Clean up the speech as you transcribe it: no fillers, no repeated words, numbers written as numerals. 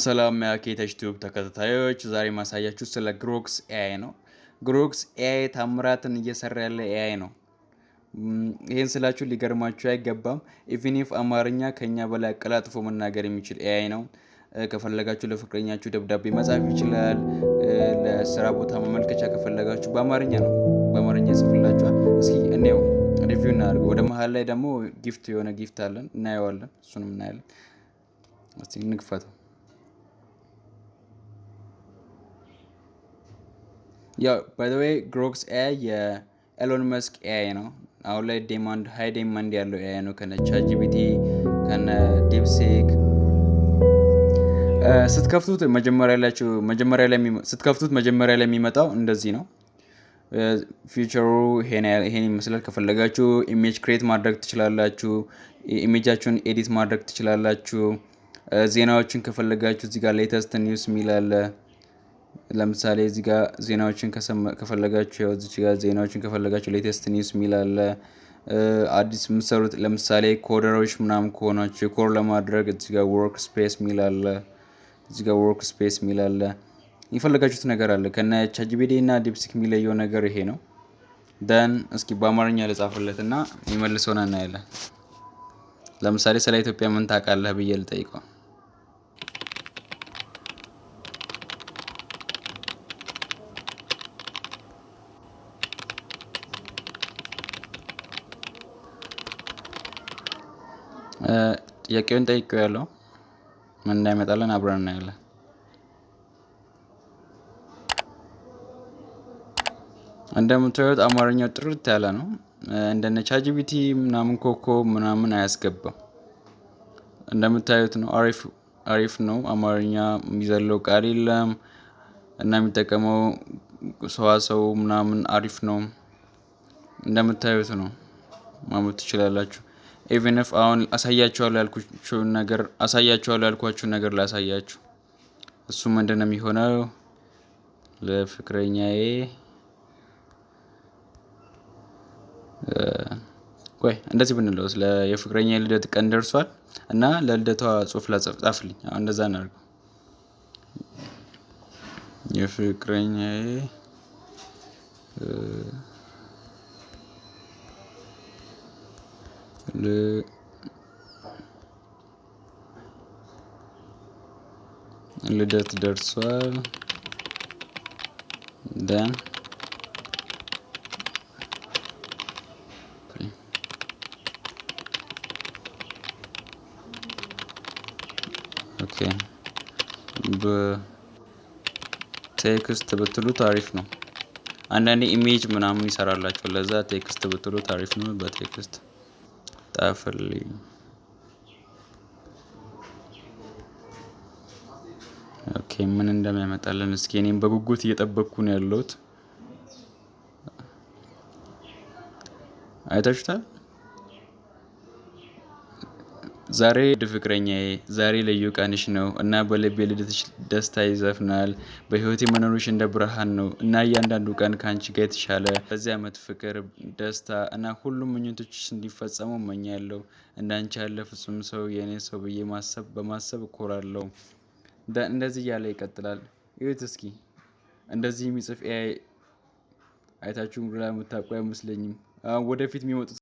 ሰላም የአኬተች ቲዩብ ተከታታዮች፣ ዛሬ ማሳያችሁ ስለ Grok AI ነው። Grok AI ታምራትን እየሰራ ያለ AI ነው። ይህን ስላችሁ ሊገርማችሁ አይገባም። Even if አማርኛ ከኛ በላይ አቀላጥፎ መናገር የሚችል AI ነው። ከፈለጋችሁ ለፍቅረኛችሁ ደብዳቤ መጻፍ ይችላል። ለስራ ቦታ ማመልከቻ ከፈለጋችሁ በአማርኛ ነው፣ በአማርኛ ይጽፍላችኋል። እስኪ እንየው፣ review እናድርገው። ወደ መሀል ላይ ደግሞ gift የሆነ gift አለን፣ እናየዋለን። እሱንም እናያለን። እስኪ እንክፈተው። ያው by the way Grok AI የኤሎን መስክ AI ነው። አሁን ላይ demand high demand ያለው AI ነው ከነ ChatGPT፣ ከነ DeepSeek። ስትከፍቱት መጀመሪያ ላይ የሚመጣው እንደዚህ ነው። Feature ኡ ይሄን ይመስላል። ከፈለጋችሁ image create ማድረግ ትችላላችሁ። Image ኣችሁን edit ማድረግ ትችላላችሁ። ዜናዎችን ከፈለጋችሁ እዚህ ጋር latest news የሚል አለ። ለምሳሌ እዚህ ጋር ዜናዎችን ከፈለጋችሁ፣ ያው እዚህ ጋር ዜናዎችን ከፈለጋችሁ latest news የሚል አለ። አዲስ የምትሰሩት ለምሳሌ coder ኦች ምናምን ከሆናችሁ ኮድ ለማድረግ እዚህ ጋር workspace የሚል አለ። እዚህ ጋር workspace የሚል አለ። የፈለጋችሁት ነገር አለ። ከነ ChatGPT እና DeepSeek የሚለየው ነገር ይሄ ነው። Then እስኪ በአማርኛ ልጻፍለት እና የሚመልሰውን እናያለን። ለምሳሌ ስለ ኢትዮጵያ ምን ታውቃለህ ብዬ ልጠይቀው። ጥያቄውን ጠይቄው ያለው ምን እንዳይመጣለን አብረን እናያለን። እንደምታዩት አማርኛው ጥርት ያለ ነው። እንደነ ChatGPT ምናምን ኮኮ ምናምን አያስገባም። እንደምታዩት ነው። አሪፍ አሪፍ ነው። አማርኛ የሚዘለው ቃል የለም እና የሚጠቀመው ሰዋሰው ምናምን አሪፍ ነው። እንደምታዩት ነው፣ ማንበብ ትችላላችሁ። Even if አሁን አሳያችኋለሁ ያልኳችሁን ነገር ላሳያችሁ። እሱ ምንድን ነው የሚሆነው? ለፍቅረኛዬ፣ ቆይ እንደዚህ ብንለው፣ ስለ የፍቅረኛ ልደት ቀን ደርሷል እና ለልደቷ ጽሁፍ ጻፍልኝ። አሁን እንደዛ እናድርገው። የፍቅረኛዬ ልደት ደርሷል፣ then okay በ text ብትሉት አሪፍ ነው። አንዳንዴ image ምናምን ይሰራላችኋል። ለዛ text ብትሉት አሪፍ ነው። በ text ጻፍልኝ። Okay፣ ምን እንደሚያመጣልን እስኪ እኔም በጉጉት እየጠበቅኩ ነው ያለሁት። አይታችሁታል? ዛሬ ፍቅረኛዬ፣ ዛሬ ልዩ ቀንሽ ነው እና በልቤ ልደትሽ ደስታ ይዘፍናል። በህይወቴ መኖርሽ እንደ ብርሃን ነው እና እያንዳንዱ ቀን ከአንቺ ጋር የተሻለ። በዚህ ዓመት ፍቅር፣ ደስታ እና ሁሉም ምኞቶችሽ እንዲፈጸሙ እመኛለሁ። እንዳንቺ ያለ ፍጹም ሰው የእኔ ሰው ብዬ ማሰብ በማሰብ እኮራለሁ። እንደዚህ እያለ ይቀጥላል። እዩት እስኪ፣ እንደዚህ የሚጽፍ AI አይታችሁ የምታውቁ አይመስለኝም። አሁን ወደፊት የሚመጡት